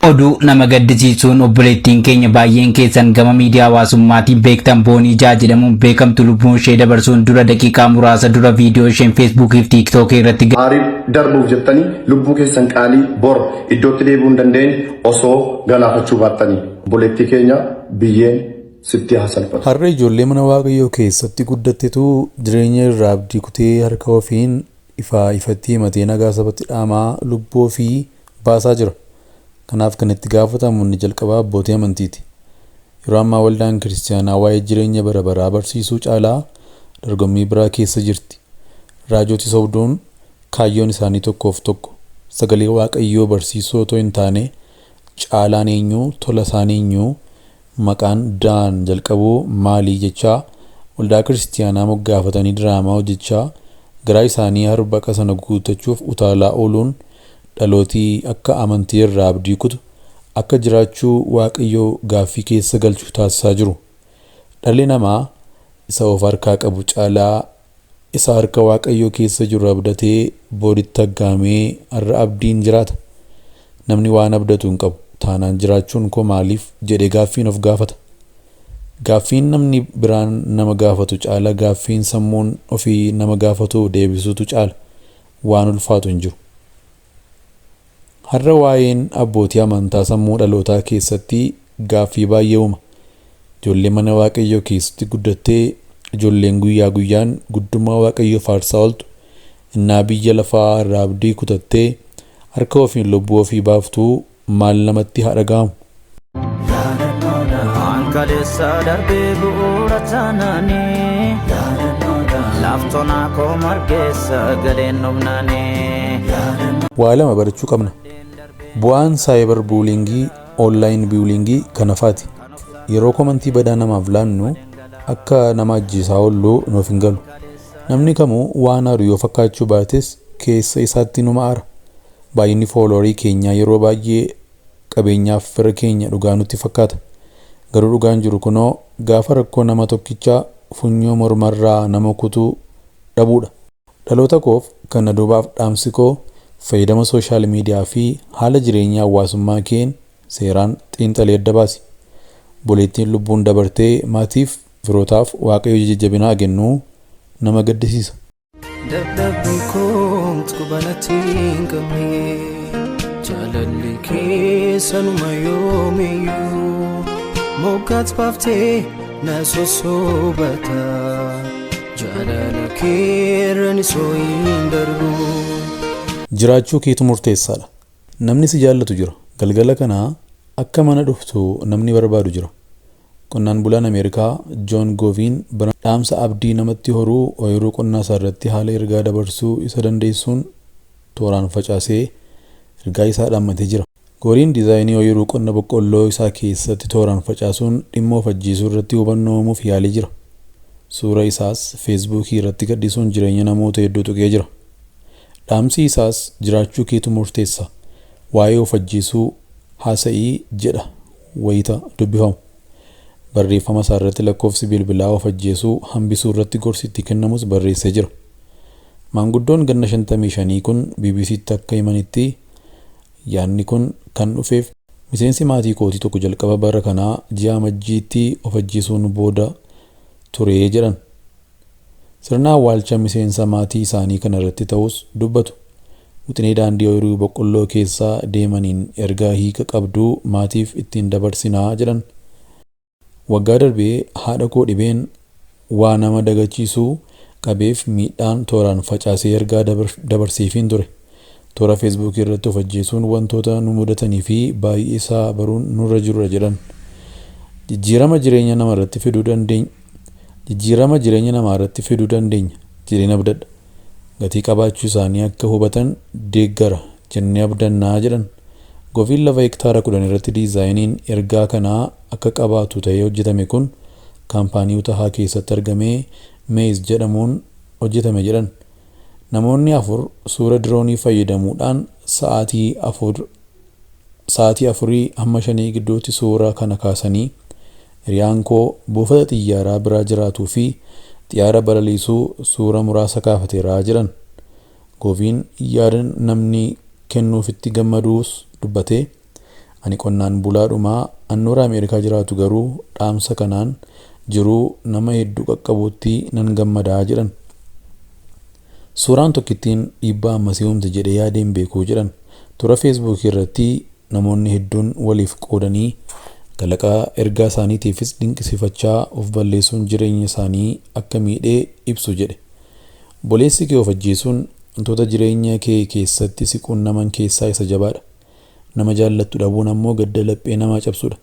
Oduu nama gaddisiisuun obboleettiin keenya baay'een keessan gama miidiyaa hawaasummaatiin beektan Boonii Jaa jedhamuun beekamtu lubbuun ishee dabarsuun dura daqiiqaa muraasa dura viidiyoo isheen Feesbuukii fi Tiiktookii irratti Aarii darbuuf jettanii lubbuu keessan qaalii bor iddootti deebi'uu hin dandeenye osoo galaafachuu baattanii. Obboleettii keenya biyyeen sitti haa salphatu. Har'a ijoollee mana Waaqayyoo keessatti guddattetu jireenya irraa abdii kutee harka ofiin ifaa ifatti himatee nagaa sabatti dhaamaa lubbuu ofii baasaa jira. Kanaaf kan itti gaafatamu inni jalqabaa abbootii amantiiti. Yeroo ammaa waldaan kiristiyaanaa waa'ee jireenya bara baraa barsiisuu caalaa dorgommii biraa keessa jirti. Raajoti sobduun kaayyoon isaanii tokkoof tokko sagalee Waaqayyoo barsiisuu otoo hin taane Caalaan eenyu, Tolasaan eenyu, maqaan Daan jalqabu maalii jechaa waldaa kiristiyaanaa moggaafatanii diraamaa hojjechaa garaa isaanii harbaqa sana guuttachuuf utaalaa ooluun dhalooti akka amantii irraa abdii kutu, akka jiraachuu Waaqayyoo gaaffii keessa galchu taasisaa jiru. Dhalli namaa isa of harkaa qabu caalaa isa harka Waaqayyoo keessa jiru abdatee boritti aggaamee har'a abdiin jiraata. Namni waan abdatu hin qabu taanaan jiraachuun koo maaliif jedhee gaaffiin of gaafata. Gaaffiin namni biraan nama gaafatu caala gaaffiin sammuun ofii nama gaafatu deebisuutu caala waan ulfaatu hin jiru. Har'a waa'een abbootii amantaa sammuu dhalootaa keessatti gaaffii baay'ee uuma. Ijoollee mana Waaqayyoo keessatti guddattee, ijoolleen guyyaa guyyaan guddummaa Waaqayyoo faarsaa ooltu, innaa biyya lafaa irraa abdii kutattee harka ofiin lubbuu ofii baaftu maal namatti haa dhaga'amu? Waan kaleessa darbee bu'uura taanaanii laaftoonaa koo margeessa galeen dhumnaanii. Waa lama barachuu qabna. Bu'aan saayibar buuliingii, online bullying, kana faati. Yeroo komantii badaa namaaf laannu akka nama ajjeesaa oollu nuuf hin galu. Namni kamuu waan aaru yoo fakkaachuu baates keessa isaatti numa aara. Baay'inni follower keenyaa yeroo baay'ee qabeenyaaf fira keenya dhugaa nutti fakkaata. Garuu dhugaan jiru kunoo gaafa rakkoo nama tokkicha funyoo mormarraa nama kutu dhabuudha. Dhaloota koof kana duubaaf dhaamsi koo fayyadama social media fi haala jireenya hawaasummaa keen seeraan xiinxalii adda baasi. Obboleettiin lubbuun dabartee maatiif firootaaf Waaqayyo jajjabina haa kennu nama gaddisiisa. Dadhabbii koomtu qubanatti hin qabne jaalalli kee sanuma yoomiyyuu moggaat baaftee na sossobata jaalala keerra ni soo hin darbu. Jiraachuu keetu murteessaadha. Namni si jaallatu jira. Galgala kana akka mana dhuftu namni barbaadu jira. Qonnaan bulaan Ameerikaa Joon Gooviin bara dhaamsa abdii namatti horu ooyiruu qonnaa isaarratti haala ergaa dabarsuu isa dandeessuun tooraan facaasee ergaa isaa dhaammatee jira. Gooriin diizaayinii ooyiruu qonna boqqolloo isaa keessatti tooraan facaasuun dhimma of ajjeesuu irratti hubannoo uumuuf yaalee jira. Suura isaas Feesbuukii irratti gadhiisuun jireenya namoota hedduu tuqee jira. Dhaamsi isaas jiraachuu keetu murteessa, waa'ee of ajjeesuu haasa'i jedha wayita dubbifamu. Barreeffama isaarratti lakkoofsi bilbilaa of ajjeesuu hambisuurratti gorsi itti kennamus barreessee jira. Maanguddoon ganna shantamii shanii kun BBCtti akka himanitti yaadni kun kan dhufeef miseensi maatii kootii tokko jalqaba bara kanaa ji'a Amajjiitti of ajjeesuun booda ture jedhan. Sirna awwaalcha miseensa maatii isaanii kana irratti ta'uus dubbatu. Wixinee daandii ooyiruu boqqolloo keessa deemaniin ergaa hiika qabdu maatiif ittiin dabarsina jedhan. Waggaa darbe haadha koo dhibeen waa nama dagachiisu qabeef miidhaan tooraan facaasee ergaa dabarseefiin ture. Toora Feesbuukii irratti of ajjeesuun wantoota nu mudatanii fi baay'ee isaa baruun nurra jirudha jedhan. Jijjiirama jireenya nama irratti fiduu dandeenya Jijjiirama jireenya namaa irratti fiduu dandeenya jedheen abdadha. Gatii qabaachuu isaanii akka hubatan deeggara jennee abdanna jedhan. Goviin lafa hektaara 10 irratti diizaayiniin ergaa kanaa akka qabaatu ta'ee hojjetame kun kaampaanii Utahaa keessatti argamee Maze jedhamuun hojjetame jedhan. Namoonni 4 suura diroonii fayyadamuudhaan sa'aatii 4 sa'aatii afurii hamma shanii gidduutti suura kana kaasanii hiriyaan koo buufata xiyyaaraa bira jiraatuu fi xiyaara balaliisu suura muraasa kaafateera jedhan. Gooviin yaada namni kennuufitti gammaduus dubbatee, Ani qonnaan bulaadhumaa handhuura Ameerikaa jiraatu garuu dhaamsa kanaan jiruu nama hedduu qaqqabuutti nan gammadaa jedhan. Suuraan tokkittiin dhiibbaa ammasii uumte jedhee yaadee hin beeku jedhan. Toora Feesbuukii irratti namoonni hedduun waliif qoodanii kalaqa ergaa isaaniitiifis dinqisiifachaa of balleessuun jireenya isaanii akka miidhee ibsu jedhe. Obboleessi kee of ajjeesuun wantoota jireenya kee keessatti si qunnaman keessaa isa jabaadha. Nama jaallattu dhabuun ammoo gadda laphee namaa cabsudha.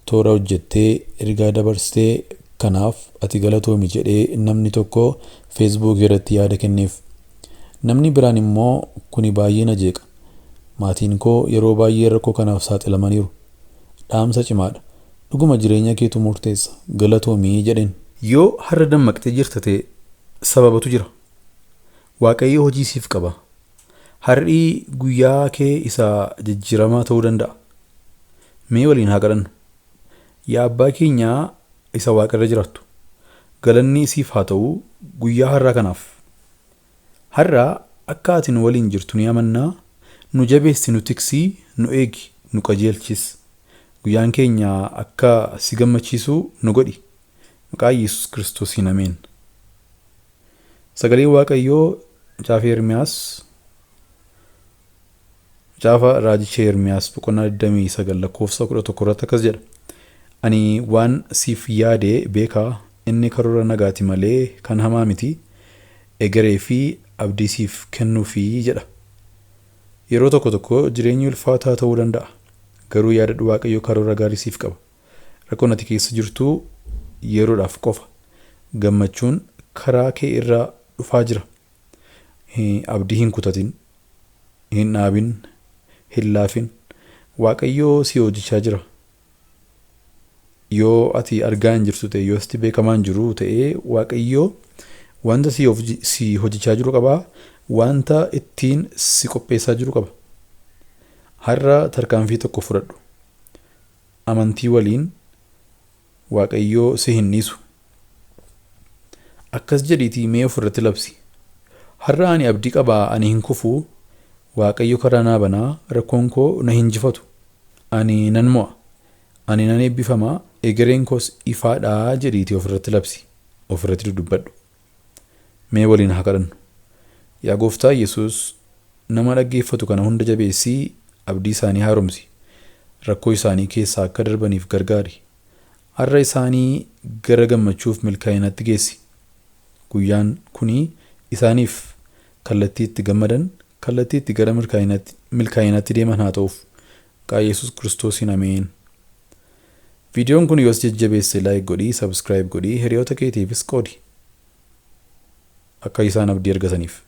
Toora hojjettee ergaa dabarsitee kanaaf ati galatoomi jedhee namni tokko Feesbuukii irratti yaada kenneef. Namni biraan immoo kuni baay'ee na jeeqa. Maatiin koo yeroo baay'ee rakkoo kanaaf saaxilamaniiru. Dhaamsa cimaadha. Dhuguma jireenya keetu murteessa. Galatoomii jedheen. Yoo har'a dammaqxee jirta ta'e sababatu jira. Waaqayyo hojii siif qaba. Har'i guyyaa kee isa jijjiiramaa ta'uu danda'a. Mee waliin haa kadhannu. Yaa abbaa keenyaa isa waaqarra jiraattu. Galanni siif haa ta'u guyyaa har'aa kanaaf. Har'a akka ati nu waliin jirtu ni amannaa. Nu jabeessi, nu tiksii, nu eegi, nu qajeelchis. Guyyaan keenya akka si gammachiisu nu godhi. Maqaa Yesuus Kiristoosiin ameen. Sagaleen Waaqayyoo Macaafa Ermiyaas Macaafa Raajicha Ermiyaas boqonnaa 29 lakkoofsa 11 irratti akkas jedha. Ani waan siif yaade beekaa inni karoora nagaati malee kan hamaa miti egeree fi abdii siif kennuufi jedha. Yeroo tokko tokko jireenyi ulfaataa ta'uu danda'a. Garuu yaadadhu Waaqayyo karoora gaarii siif qaba. Rakkoon ati keessa jirtu yeroodhaaf qofa. Gammachuun karaa kee irraa dhufaa jira. Abdii hin kutatin, hin dhaabin, hin laafin. Waaqayyo si hojjechaa jira. Yoo ati argaa hin jirtu ta'e, yoo sitti beekamaa hin jiru ta'e, Waaqayyo wanta si hojjechaa jiru qaba. Wanta ittiin si qopheessaa jiru qaba. Har'a tarkaanfii tokko fudhadhu. Amantii waliin Waaqayyo si hin dhiisu. Akkas jedhiitii mee ofirratti labsi. Har'a ani abdii qabaa ani hin kufu. Waaqayyo karaa naa banaa rakkoon koo na hin jifatu. Ani nan mo'a. Ani nan eebbifama egereen koos ifaadhaa jedhiitii ofirratti labsi. Ofirratti dudubbadhu. Mee waliin haa kadhannu. Yaa gooftaa Yesuus nama dhaggeeffatu kana hunda jabeessii abdii isaanii haaromsi. Rakkoo isaanii keessaa akka darbaniif gargaari. Har'a isaanii gara gammachuuf milkaa'inaatti geessi. Guyyaan kuni isaaniif kallattii itti gammadan, kallattii itti gara milkaa'inaatti deeman haa ta'uuf. Maqaa Yesuus Kiristoosiin ameen. Viidiyoon kun yoo si jajjabeesse like godhii, subscribe godhii, hiriyoota keetiifis qoodi. Akka isaan abdii argataniif.